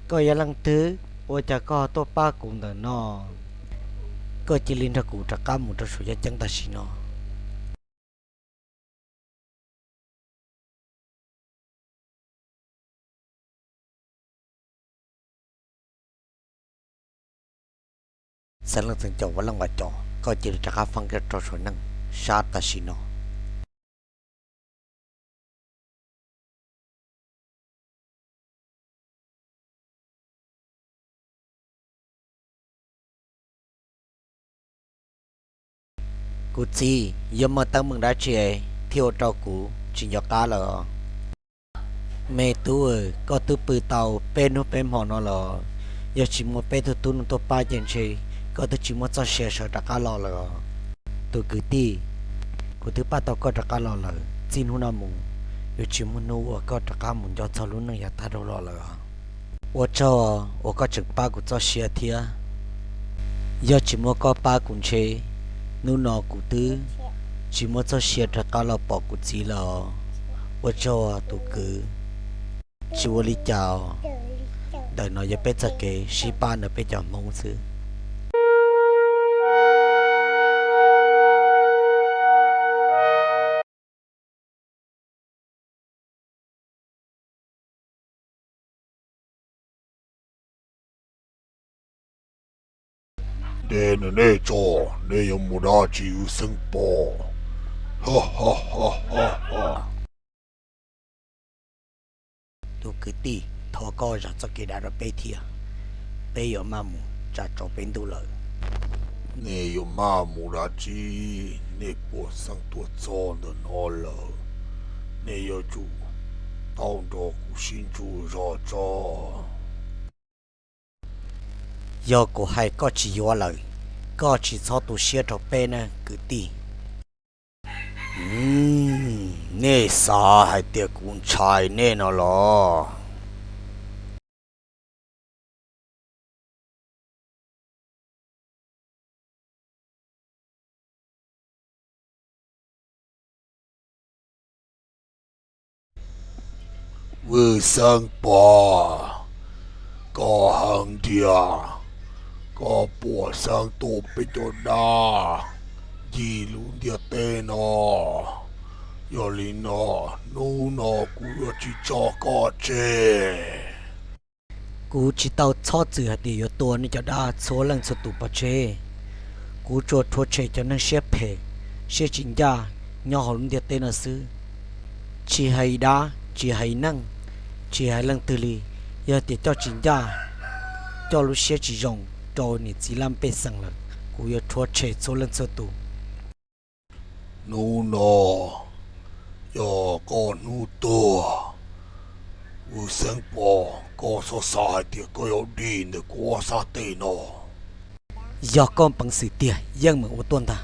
Koj yog leej twg? Ua cas koj tuaj pab kuv ntawm no? Koj cia li nrog kuv rov qab mus rau saum yaj ceeb tam sim no. Xeev Leej Xeev Caum, Vaj Leej Vaj Caum, koj cia li rov qab foob kiag rau saum neej sab tam sim no. Kuv txiv, yog muaj teeb meem dab tsi thiaj ua rau kuv tsis nco qab lawm? Me tub, koj twb pw tau peb hnub peb hmo no los, yog tsis muaj peb tug tub no tuaj pab ces ntshe koj twb tsis muaj txoj sia sawv rov qab los lawm. Tus kwv tij, kuv twb pab tau koj rov qab los lawm, txij hnub no mus yuav tsis muaj hnub uas koj rov qab mus nco txog lub neej yav tag dhau los lawm. Ua tsaug uas koj tseem pab kuv txoj sia thiab. Yog tsis muaj koj pab kuv ntshe hnub no kuv twb tsis muaj txoj sia rov qab los pom kuv txiv lawm. Ua tsaug tus kwv. Tsis ua li cas, ntawm no yog peb txoj kev sib pab ntawm peb cov Hmoob xwb. Dej no nej tso, nej yuav mus dab tsi Vwj Xeeb Pov? Tus kwv tij, thov koj zam txoj kev dav rau peb thiab, peb yuav maj mus tsa tsau peb ntuj lawm. Nej yuav maj mus dab tsi? Nej puas xeeb tuaj txog ntawm no lawm, nej yuav tsum tau nrog kuv sib ntsuj zog tso. Yog kuv hais koj tsis yuav lawm, koj tsis txhob tu siab rau peb na kwv tij. Nej xav hais tias kuv ntshai nej no los? Vwj Xeeb Pov, koj heev tiag, koj puas xeeb tua peb cov dab ncig lub ntiaj teb no? Yog li no, hnub no kuv yuav tsis tso koj tseg. Kuv tsis tau txhob txwm hais tias yuav tua nej cov dab txhua leej txhua tus pov tseg. Kuv tsuas rhuav tshem cov neeg siab phem, siab tsis ncaj nyob hauv lub ntiaj teb no xwb. Tsis hais dab, tsis hais neeg, tsis hais leej twg li, yog tias coj tsis ncaj, coj lub siab tsis zoo rau niam txiv laj mej pej xeem lawm, kuv yuav rhuav tshem txhua leej txhua tus. Hnub no yog koj hnub tuag. Vwj Xeeb Pov, koj txhob xav hais tias koj yuav dim ntawm kuv ob sab tes no. Yog koj peev xwm tiag yeej meem ua tuaj ntag.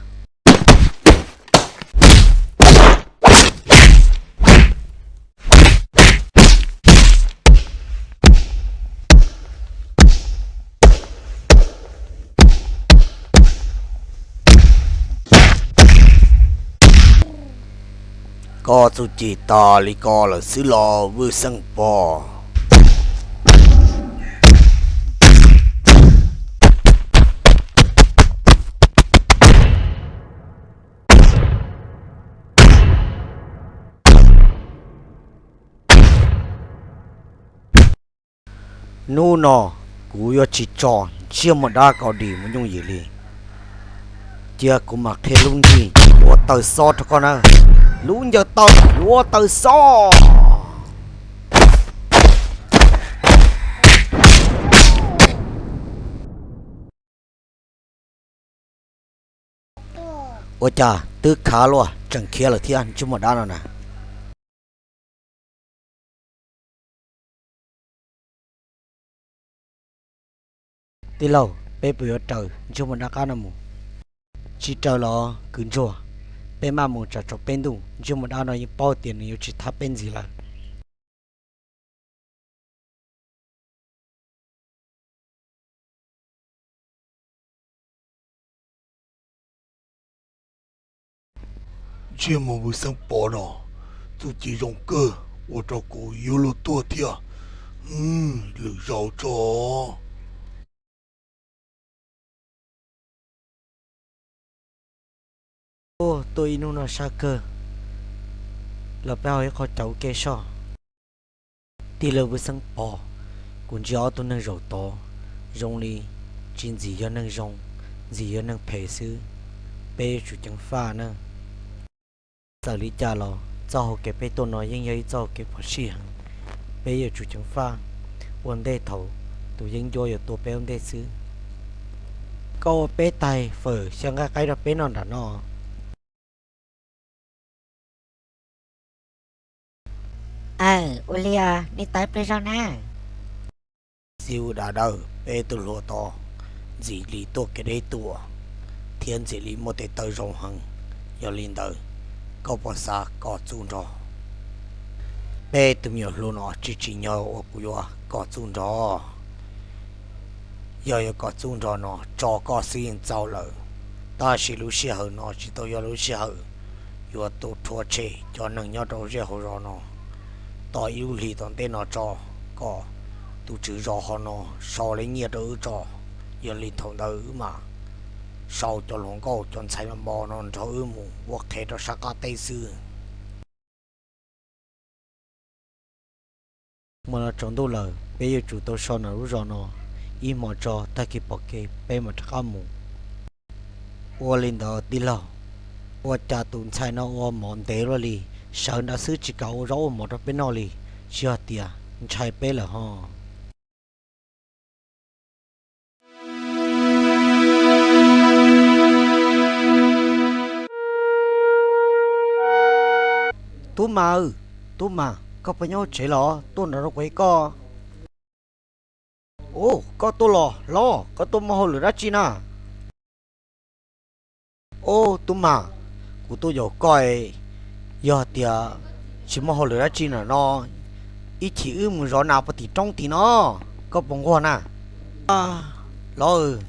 Koj txuj ci tas li ko lawm xwb los Vwj Xeeb Pov? Hnub no kuv yuav tsis tso ntsiag muaj dab ko dim mus yooj yim li. Cia kuv mam qhia lub ncig ua taw xob rau koj na. Lub ncaws taw ua taw xob. Ua cas twb khav luaj tseem khiav lawm thiab ntsiag muaj dab no na? Tij laug, peb puas yuav raws ntsiag muaj dab qab no mus? Tsis raws los kwv ntsuag, peb maj mus tsam tsau peb ntuj, ntsiag muaj dab no yeej paub tias nws yuav tsis thab peb ntxiv lawm. Ntsiag muaj Vwj Xeeb Pov no, txuj ci zoo kawg ua rau kuv yuav luag tuag thiab. Lwm zaus tso. Tuaj ib hnub no sab kawg, los peb ho ib qho caum ua ke soj. Tij laug Vwj Xeeb Pov, kuv ntsia ob tug neeg zaum tod zoo li tsis ntxim yog neeg zoo, ntxim yog neeg phem xwb. Peb yuav tsum ceev faj na. Txawm li cas los txoj hau kev peb tuaj no yeej yog ib txoj hau kev phom sij heev. Peb yuav tsum ceev faj ua ntej thaum tus yeeb ncuab yuav tua peb ua ntej xwb. Koj ua peb tais fawm xyaw nqaij qaib rau peb noj nram no. Aw, ua li os, nej tais pliag zog na. Xib hwb Dav Dawb, peb tug hluas tod ntxim li tuaj kev deb tuaj thiab ntxim li muaj tes taw zoo heev. Yog li ntawd, koj puas xav kom txuj nrog peb tus me nyuam hluas no? Tsis tsim nyog uas kuv yuav kom txuj nrog. Yog yuav kom txuj nrog no tso koj xwb yeej txaus lawm, tab sis lub sij hawm no tsis tau yog lub sij hawm yuav tuaj rhuav tshem cov neeg nyob rau zej hauv zos no. Tos ib lub hlis tom ntej no tso, kom tus tswv zos hauv no sau lub nyiaj rau wb tso. Yog li thaum ntawd wb mam sau cov hluas nkauj cov ntxhais mos mos no nrog wb mus ua qhev rau sab qab teb xwb. Mas los tsaus ntuj lawm, peb yuav tsum tau so ntawm lub zos no ib hmos tso, tag kis pom kev peb mam rov qab mus. Ua li ntawd tij laug, ua cas tus ntxhais no ua mov ntev luaj li, sawv nrad xwb tsis kam ua zaub ua mov rau peb noj li, tsis yog tias ntshai peb lawm ho. Tub Mas, Tub Mas, koj puas nyob hauv tsev los? Tuaj nrog rau kuv ib koj. Ub, koj tuaj los hlob, koj tuaj muaj hauj lwm dab tsi na? Ub, Tub Mas, kuv tuaj yaum koj, yog tias tsis muaj hauj lwm dab tsi na no, ib chim wb mus zov nas puag tim roob tim no, koj puas nquag na? Los,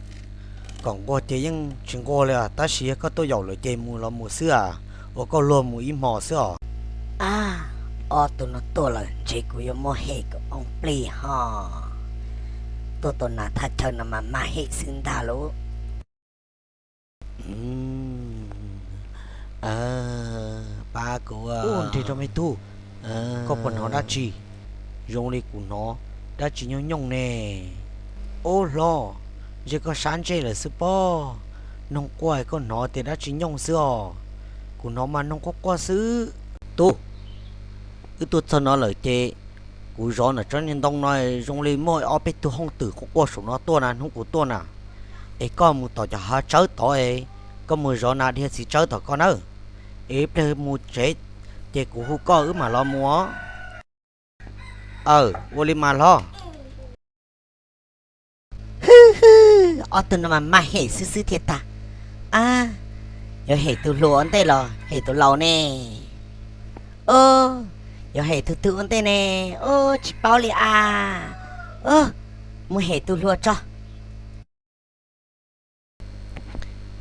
kom nquag ces yeej tsis nquag li, tab sis yog koj tuaj yaum lawm ces mus los mus xwb as, ua koj luag mus ib hmos xwb os. Ob tug no tuaj lawm ntshe kuv yuav muab hem kom oob plig ho. Tuaj tua nas thaj chaw no mas mag hem xwb ntag lauj. Pab kuv, nrog rau me tub, koj puas hnov dab tsi? Zoo li kuv hnov dab tsi nyooj nyooj ne. Ub hlob, ntshe koj sab ntsej lawm xwb pob. Noog quaj koj hnov tias dab tsi nyooj xwb os. Kuv hnov mas noog quaj quaj xwb. Tub, wb tuaj txog no lawm ces kuv zov ntawm tsob niag ntoo no zoo li muaj ob peb tug hooj twm quaj quaj saum no tuaj na hnub kuv tuaj na. Es koj mus tom cov hav tsawb tod es, koj mus zov nas dhia txiv tsawb tom koj nawb. Es ib pliag mus tsev ces kuv hu koj wb mam los mus. Aw, ua li mas hlob. Hwb hwb, ob tug no mas mag hem xwb xwb thiaj tag. Ab, yuav hem tus hluas ua ntej los hem tus laus ne? Ub, yuav hem tus twg ua ntej ne? Ub, tsis paub li as. Ub, mus hem tus hluas tso.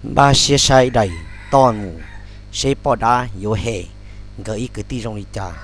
Npaj siab saib daim toj mus seb poj dab yuav hem nkawd ib kwv tij zoo li cas.